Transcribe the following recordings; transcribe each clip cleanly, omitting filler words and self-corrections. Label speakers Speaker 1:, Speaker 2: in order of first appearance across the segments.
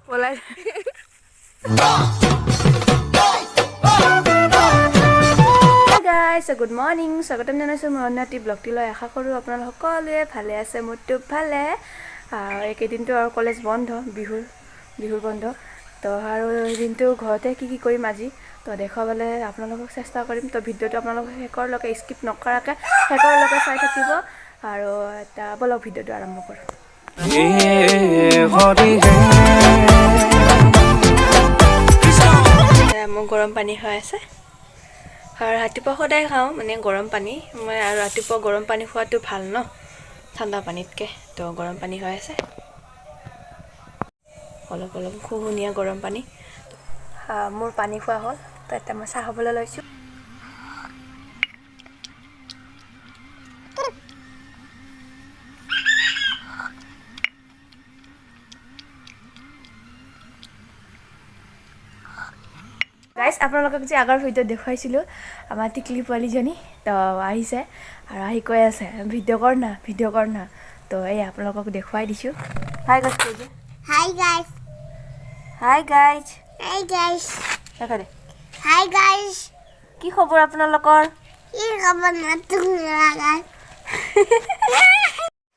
Speaker 1: পলাই। Guys, good morning, স্বাগতম জনাইছোঁ মোৰ অন্য এটি ব্লগটিলৈ। আশা কৰোঁ আপোনালোক সকলোৱে ভালে আছে, মোৰতো ভালে। এইকেইদিনটো আৰু কলেজ বন্ধ, বিহুৰ বন্ধ। তো আৰু দিনটো ঘৰতে কি কি কৰিম আজি তো দেখুৱাবলৈ আপোনালোকক চেষ্টা কৰিম। তো ভিডিঅ'টো আপোনালোকে শেষৰলৈকে স্কিপ নকৰাকৈ শেষৰলৈকে চাই থাকিব। আৰু এটা বলক, ভিডিঅ'টো আৰম্ভ কৰোঁ। মোৰ গৰম পানী হৈ আছে আৰু ৰাতিপুৱা সদায় খাওঁ মানে গৰম পানী মই। আৰু ৰাতিপুৱা গৰম পানী খোৱাটো ভাল ন, ঠাণ্ডা পানীতকৈ। তো গৰম পানী হৈ আছে, অলপ অলপ কুহুমীয়া গৰম পানী। মোৰ পানী খোৱা হ'ল। তো এতিয়া মই চাহ খাবলৈ লৈছোঁ। গাইজ, আপোনালোকক যে আগৰ ভিডিঅ'ত দেখুৱাইছিলোঁ আমাৰ টিকলি পোৱালীজনী, তো আহিছে আৰু আহি কৈ আছে, "ভিডিঅ' কৰ না, ভিডিঅ' কৰ না।" তো এই আপোনালোকক দেখুৱাই দিছোঁ। হাই গাইজ কৈ দিয়া।
Speaker 2: Hi guys.
Speaker 1: Hi guys.
Speaker 2: Hi guys.
Speaker 1: দেখা দে।
Speaker 2: Hi guys.
Speaker 1: কি খবৰ আপোনালোকৰ?
Speaker 2: কি খবৰ নতুন গাইজ?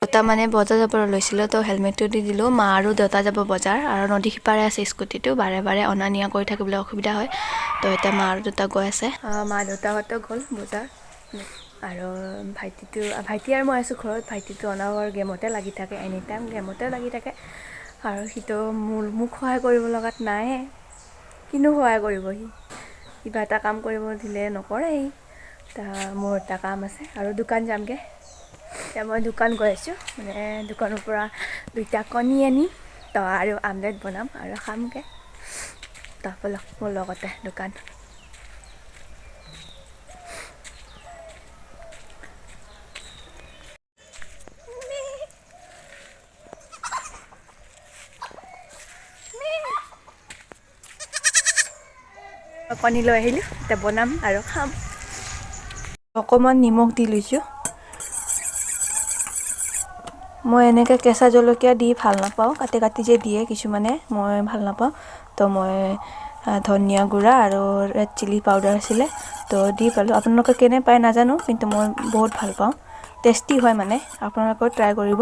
Speaker 1: দেউতা মানে বজাৰ যাবলৈ লৈছিলোঁ, তো হেলমেটটো দি দিলোঁ। মা আৰু দেউতা যাব বজাৰ আৰু নদী সিপাৰে আছে স্কুটিটো, বাৰে বাৰে অনা নিয়া কৰি থাকিবলৈ অসুবিধা হয়। তো এতিয়া মা আৰু দেউতা গৈ আছে। মা দেউতাহঁতো গ'ল বজাৰ আৰু ভাইটি আৰু মই আছোঁ ঘৰত। ভাইটিটো অনাবৰ গেমতে লাগি থাকে, এনি টাইম গেমতে লাগি থাকে। আৰু সিটো মোক সহায় কৰিব লগাত নাইয়ে, কিনো সহায় কৰিব সি? কিবা এটা কাম কৰিব দিলে নকৰে সি। তা মোৰ এটা কাম আছে আৰু দোকান যামগৈ। এতিয়া মই দোকান গৈ আছোঁ, মানে দোকানৰ পৰা দুইটা কণী আনিম তো আৰু আমলেট বনাম আৰু খামগৈ। তো ব'লক মোৰ লগতে দোকান। কণী লৈ আহিলোঁ, এতিয়া বনাম আৰু খাম। অকণমান নিমখ দি লৈছোঁ। মই এনেকৈ কেঁচা জলকীয়া দি ভাল নাপাওঁ, কাটি কাটি যে দিয়ে কিছুমানে, মই ভাল নাপাওঁ। তো মই ধনিয়া গুড়া আৰু ৰেড চিলি পাউডাৰ আছিলে, তো দি পালোঁ। আপোনালোকে কেনে পায় নাজানো, কিন্তু মই বহুত ভাল পাওঁ, টেষ্টি হয় মানে। আপোনালোকেও ট্ৰাই কৰিব।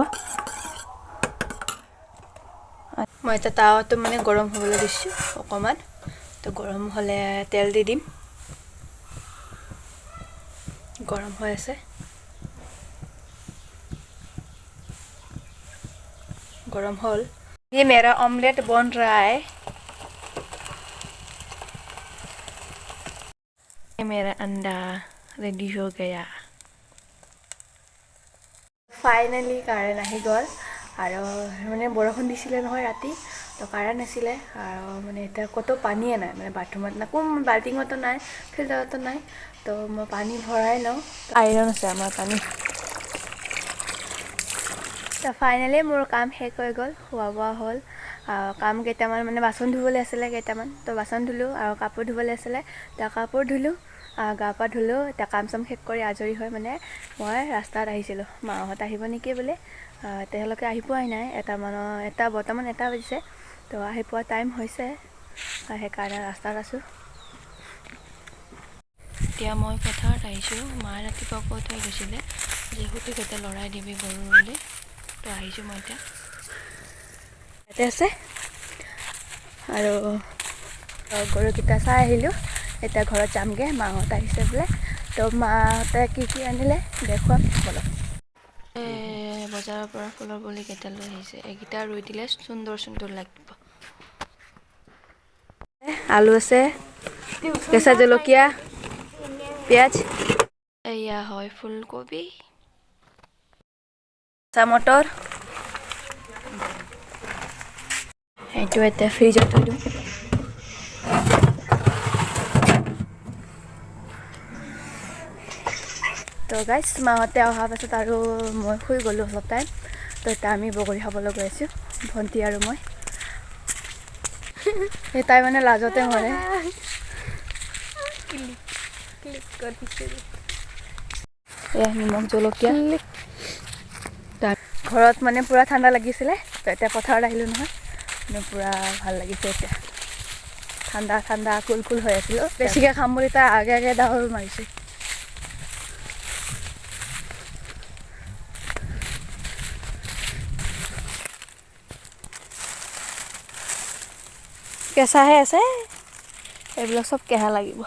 Speaker 1: মই এতিয়া তাৱাটো মানে গৰম হ'বলৈ দিছোঁ অকণমান। তো গৰম হ'লে তেল দি দিম। গৰম হৈ আছে, গৰম হ'ল। ये मेरा ऑमलेट बन रहा है। ये मेरा अंडा रेडी हो गया। ফাইনেলি কাৰেণ্ট আহি গ'ল। আৰু মানে বৰষুণ দিছিলে নহয় ৰাতি, তো কাৰেণ্ট নাছিলে। আৰু মানে এতিয়া ক'তো পানীয়ে নাই, মানে বাথৰুমত নাই, কোন বাল্টিঙতো নাই, ফিল্টাৰতো নাই। তো মই পানী ভৰাই লওঁ, আইৰণ আছে আমাৰ পানী। তো ফাইনেলি মোৰ কাম শেষ হৈ গ'ল, খোৱা বোৱা হ'ল। কাম কেইটামান মানে বাচন ধুবলৈ আছিলে কেইটামান, তো বাচন ধুলোঁ আৰু কাপোৰ ধুবলৈ আছিলে, তো কাপোৰ ধুলোঁ, গা পা ধুলোঁ। এতিয়া কাম চাম শেষ কৰি আজৰি হৈ মানে মই ৰাস্তাত আহিছিলোঁ, মাহঁত আহিব নেকি বুলি। তেওঁলোকে আহি পোৱাই নাই। এটা মানৰ এটা বৰ্তমান 1 বাজিছে, তো আহি পোৱা টাইম হৈছে, সেইকাৰণে ৰাস্তাত আছোঁ। এতিয়া মই পথাৰত আহিছোঁ। মায়ে ৰাতিপুৱা কৈ থৈ গৈছিলে যে খুঁটিকেইটা লৰাই দিবি গৰু বুলি, তো আহিছোঁ মই এতিয়া। ইয়াতে আছে আৰু গৰুকেইটা চাই আহিলোঁ। এতিয়া ঘৰত যামগৈ, মাহঁত আহিছে বোলে। তো মাহঁতে কি কি আনিলে দেখুৱাম, ব'লক। বজাৰৰ পৰা ফুলৰ পুলি কেইটা লৈ আহিছে, এইকেইটা ৰুই দিলে সুন্দৰ সুন্দৰ লাগিব। আলু আছে, কেঁচা জলকীয়া, পিঁয়াজ। এয়া হয় ফুলকবি, কেঁচা মটৰ। সেইটো এতিয়া ফ্ৰিজত থৈ দিওঁ। তো গাইজ, মাহঁতে অহাৰ পাছত আৰু মই শুই গ'লোঁ অলপ টাইম। তো এতিয়া আমি বগৰী খাবলৈ গৈ আছোঁ, ভণ্টি আৰু মই। সেই তাই মানে লাজতে মৰে। এয়া নিমখ জলকীয়া। ঘৰত মানে পূৰা ঠাণ্ডা লাগিছিলে, তো এতিয়া পথাৰত আহিলোঁ নহয়। মানে পূৰা ভাল লাগিছে এতিয়া। ঠাণ্ডা ঠাণ্ডা কুল কুল হৈ আছিলোঁ। বেছিকৈ খাম বুলি তাই আগে আগে দাউৰ মাৰিছে। কেঁচাহে আছে এইবিলাক, চব কেঁহা লাগিব।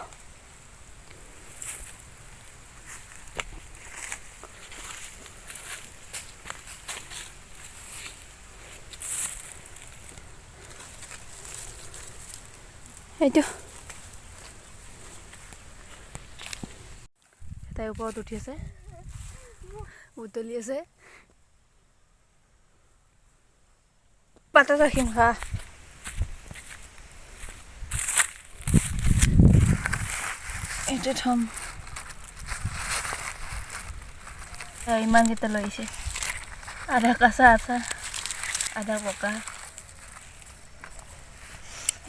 Speaker 1: এইটো তাই ওপৰত উঠি আছে, বুটলি আছে। পাতত ৰাখিম খা। এইটো থ'ম। ইমানকেইটা লৈ আহিছে, আধা কাঁচা আছে, আধা পকা।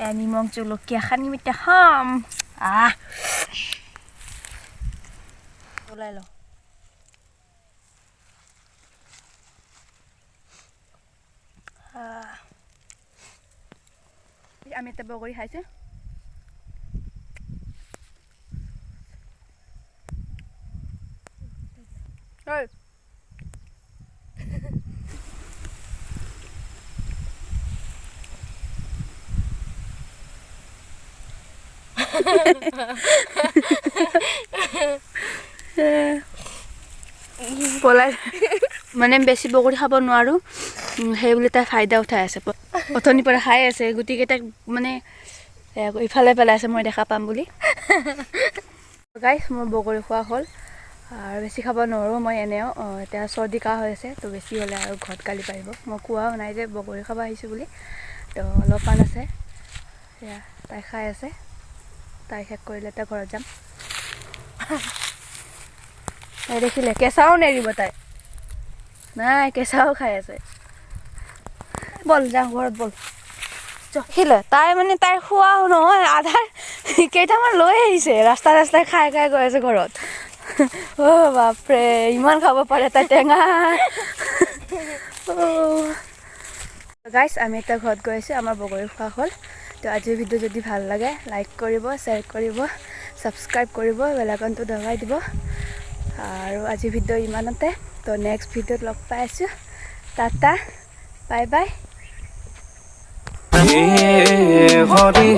Speaker 1: এয়া নিমখ জলকীয়া সানি এতিয়া খাম। আহ, ওলাই লওঁ। আমি এতিয়া বগৰী খাইছোঁ। ঐ, পলাই মানে বেছি বগৰী খাব নোৱাৰোঁ সেই বুলি তাই ফাইদা উঠাই আছে। অথনিৰ পৰা খাই আছে গোটেইকেইটাক, মানে ইফালে পেলাই আছে মই দেখা পাম বুলি। গাইছ, মোৰ বগৰী খোৱা হ'ল আৰু বেছি খাব নোৱাৰোঁ মই এনেও। এতিয়া চৰ্দি কাহ হৈ আছে, তো বেছি হ'লে আৰু ঘৰত গালি পাৰিব। মই কোৱাও নাই যে বগৰী খাব আহিছোঁ বুলি। তো অলপমান আছে, সেয়া তাই খাই আছে। তাই শেষ কৰিলে তাই ঘৰত যাম। তাই দেখিলে কেঁচাও নেৰিব তাই। নাই, কেঁচাও খাই আছে। বল যাওঁ ঘৰত, বল। দেখিলে তাই মানে তাই খোৱাও নহয়, আধা কেইটামান লৈ আহিছে, ৰাস্তা ৰাস্তাই খাই খাই গৈ আছে ঘৰত। অ' বাপৰে, ইমান খাব পাৰে তাই টেঙা। গাইছ, আমি এতিয়া ঘৰত গৈ আছোঁ, আমাৰ বগৰী খোৱা হ'ল। তো আজিৰ ভিডিঅ' যদি ভাল লাগে লাইক কৰিব, শ্বেয়াৰ কৰিব, ছাবস্ক্ৰাইব কৰিব, বেল আইকনটো দবাই দিব। আৰু আজিৰ ভিডিঅ' ইমানতে। তো নেক্সট ভিডিঅ'ত লগ পাই আছোঁ। Tata, bye bye.
Speaker 3: Hari.